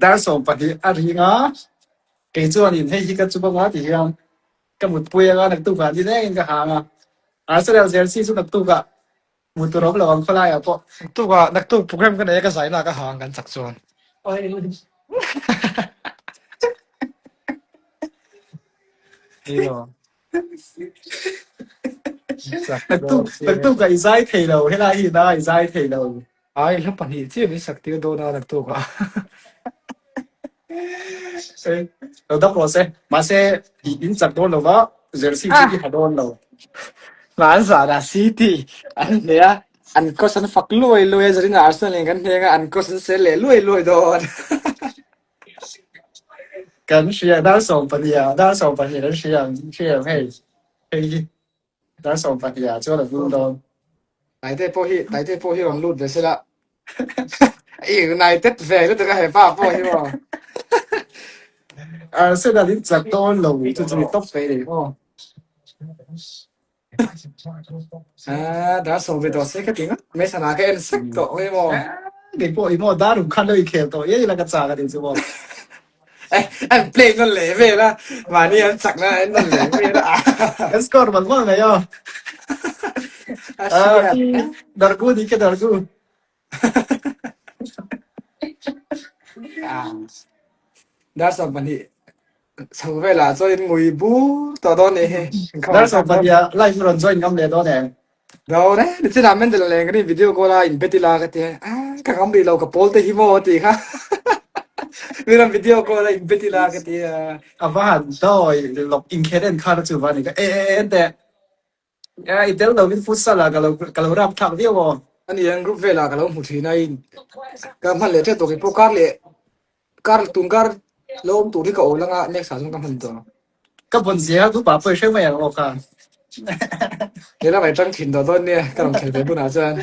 Dar 12 a ring a, kei chuanin hei hi ka chu bawk a ti hian ka mutpui anga naktukah ni rengin ka hang a. Arsenal jersey chu naktukah hmu tur awm lo ang khawlaiah pawh. Naktukah naktuk program ka nei a ka zaina ka hang kan chak chuan. Ilo. Chak Naktuk dawn si. naktukah i zai thei lo helai hi na i zai thei lo. Ai hla pahnih chiah min sak tir dawn a naktukah. Lo dam rawh se. Mahse i in chak dawn lova jersey chu i ha dawn lo. Hman zanah City an hneh a, an coach an fak luai luai a, zanin ah Arsenal in kan hneng a, an coach an sel leh luai luai dawn. Kan hria dar 12 ah dar 12 kan hria ang hria ang hei. Hei hi dar 12 ah chuan a vul dawn. Taite pawh hi Taite pawh hi rawn lut ve sela. United ve lutuk a hepa pawh hi maw. Arsenal in chak dawn lo chu chu ni top mai ni maw. Ah, dar sawm ve tawh se ka ti ngawt mai sana ka en sek tawh mai maw. Kei pawh i maw dar rum khan lo i khel tawh iai ila ka chak a ni chu maw. Eh, an play nawn leh vel a, mahni an chakna an en nawn leh vel a. Kan score mawlh mawlh mai aw. A hriat. Dargu ni ke dargu. Dar 12 chho velah chuan in ngui bur tawh dawn nih hi. Dar 12 ah live rawn join ngam leh dawn em? Dawn e, nichinah Mendel leh kan in video call a in bet ila ka ti a, ah ka ngam rih lo ka pawl te hi maw a ti kha. Mi rawn video call a in bet ila ka ti a. A va han dawi lawk inkhel en khan a chu va ni ka e e e en teh. I tel lo in futsal ah ka lo ka lo rap thlak viau aw. Ani ang group velah ka lo hmu thin a in ka hman leh tep tawh kei pawh kar leh kar tun kar lo awm tur hi ka awl anga next ah chuan ka hman tawh. Ka vawn zia group ah pawh i hreu mai ang aw kha. Lehlam ai tang thin tawh dawn nia ka rawn khel ve hunah chuan.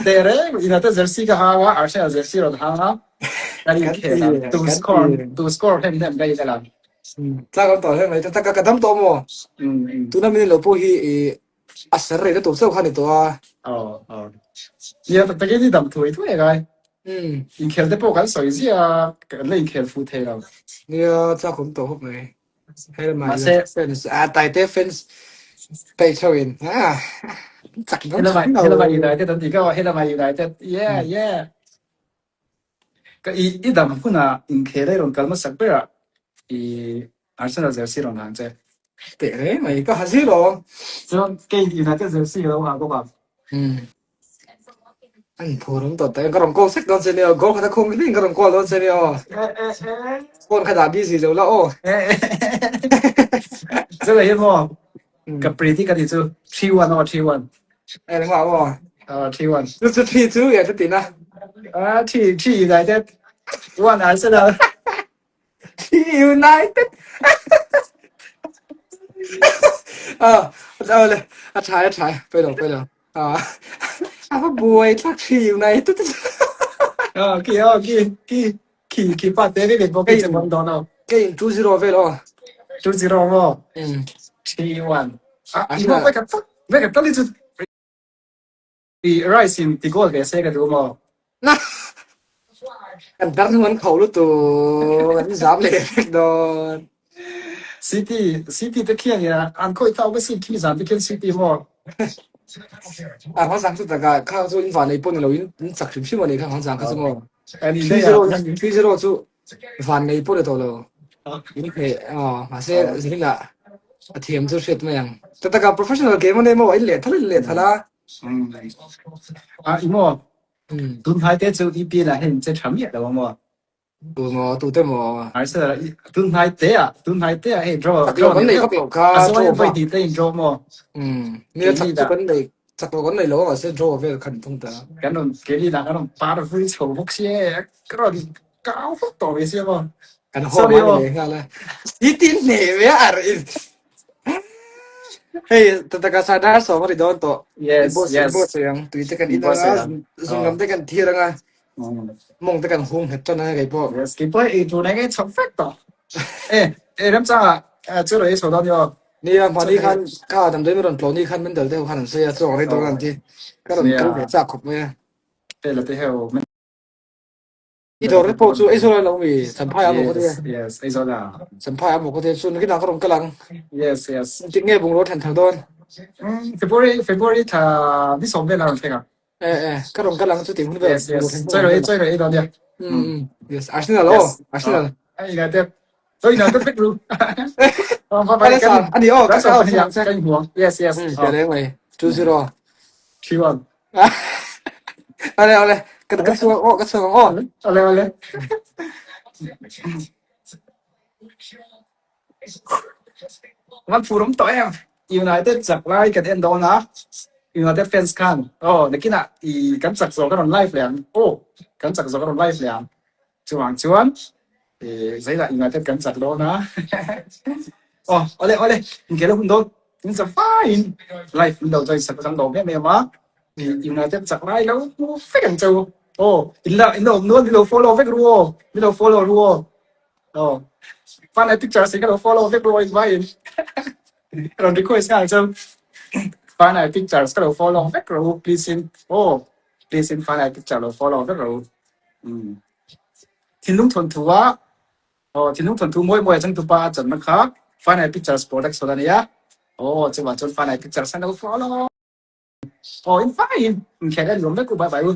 Teh reng United jersey ka hang a Arsenal jersey rawn hang a kan inkhel a tu score tu score hnem hnem ka inel ang. Tlak an tawh hle mai tak ka dam tawh maw? Tuna min lo pawh hi i a ser rei na tur chauh kha ni tawh a. Aw aw. Nia tak takin i dam thuai thuai a ngai. Inkhel te pawh kan sawi ziah a, kan la inkhel fuh thei lo. Nia tlak awm tawh khawp mai. Hei lamah hian fans a Taite fans peih chho in a chak dawn Helamah helamah United an ti kha aw helamah United yeah yeah. Ka i i dam hunah inkhel a i rawn kal hmasak berah i Arsenal jersey rawn hang che. Teh reng mai ka ha zir aw. Chuan kei United jersey ka lo ha bawk ang. An phur awm tawh tak ka rawn call sek dawn che nia goal khat a khung hling ka rawn call dawn che nia aw. Phone kha dah busy lo la aw. Chuan hi maw ka predict a ni chu 3-1 aw 3-1. Eng mah maw? Aw 3-1. Chu chu 3 chu eng chu tina. Ah 3 3 United 1 Arsenal. 3 United. Ah, a le a tha a tha pe lo pe lo. Ah, a va buai thlak 3 United. Ah ki aw ki ki ki ki pa te ni bawk ki che bang dawn aw. Kei in 2-0 vel aw. 2-0 maw? 3-1. Ah, i maw vek tak vek tal hi chu i Rice in ti goal ve se ka duh maw? Na. Kan dar hnung an khauh lutuk an zam leh vek dawn. City City te khian ina an khawih tau ka sin khi zan te khian City maw? A hma zang chu taka kha chu in van nei pawh ni lo in in chak hrim hrim a ni kha hma zang kha chu maw? 3-0 3-0 chu van nei pawh ni tawh lo. In hmeh aw mahse zinah a thiam chu hriat mai ang. Ta taka professional game a nei maw in leh thal in leh thal a. A i maw tun hnai te chu EPL ah hian in che tha miah lo a maw? Tu maw tu te maw? Arsenal tun hnai te ah tun hnai te ah hei draw Chak lo kan nei vak lo kha a zawi draw vawi hnih te in draw maw? Nia chak chu kan nei chak lo kan nei lo a mahse draw vel khan thung ta. Kan rawn keini lah kan rawn par vui chho bawk sia e ka rawn kau vak tawh mai sia maw. Kan haw mai leh nghal a. City hneh ve a ar in. Hei tataka sardar sawm a ri dawn tawh. Yes yes. Boss ang tui te kan in anga zung lam te kan thir anga mawng te kan hung nghet tan anga kei pawh. Yes kei pawh ei tur nei chho vek tawh. E e remchanga chu rawn ei chho dawn ni aw. Nia hmani khan kha damdawi min rawn tlawh ni khan Mendel te ho khan an sawi a chaw ang rei dawn an ti. Ka rawn kal ve chak khawp mai a. Fela te ho. I dawr te pawh chu Aizawl a lo mi Champhai a maw ka tia. Yes, yes, Aizawl a. Champhai a maw ka tia chu nakinah ka rawn kal ang. Yes, yes. Engtik nge bungraw thlan thar dawn? February, February thla ni sawm vel a rawn thleng a. Eh eh, ka rawn kal ang chu tih hun vel. Yes, yes. Chawi rawh ei, chawi rawh ei dawn nia. Mm, mm. Yes, Arsenal aw, Yes. Arsenal. Ai United. So United vek ru. Oh, bye bye. Ala sa, ani aw, ka Kan ka sawm pahnih ang, kan inhmu ang. Yes, yes. Mm, te reng mai. 2-0. 3-1. Ale ale, ka ka chhuak aw, ka chhuak ang aw. Ale ale. Van phurum tawh em. United chak lai kan en dawn a. United fans khan. Oh, nakinah i kan chak zawh ka rawn live leh ang. Oh, kan chak zawh ka rawn live leh ang. Chuvang chuan i zeilah United kan chak dawn a. Oh, ole ole, inkhel a hun dawn. In za faiin live min lo join sak a kan lawm em em a. I United chak lai lo hmu vek ang che u. Aw, in la in la awm nual min lo follow vek ru aw. Min lo follow ru aw. Aw, Fanai Pictures hi ka lo follow vek ru aw in vaiin. Ka rawn request nghal che u. Fanai Pictures ka lo follow vek ru please in. Aw, please in Fanai Picture lo follow vek ru. Umm. Thinlung thawnthu a aw thinlung thawnthu mawi mawi a changtupa a channa kha Fanai Pictures production a nia. Aw chuvah chuan Fanai Pictures an lo follow. Aw in faiin inkhel en nuam vek u bye bye u.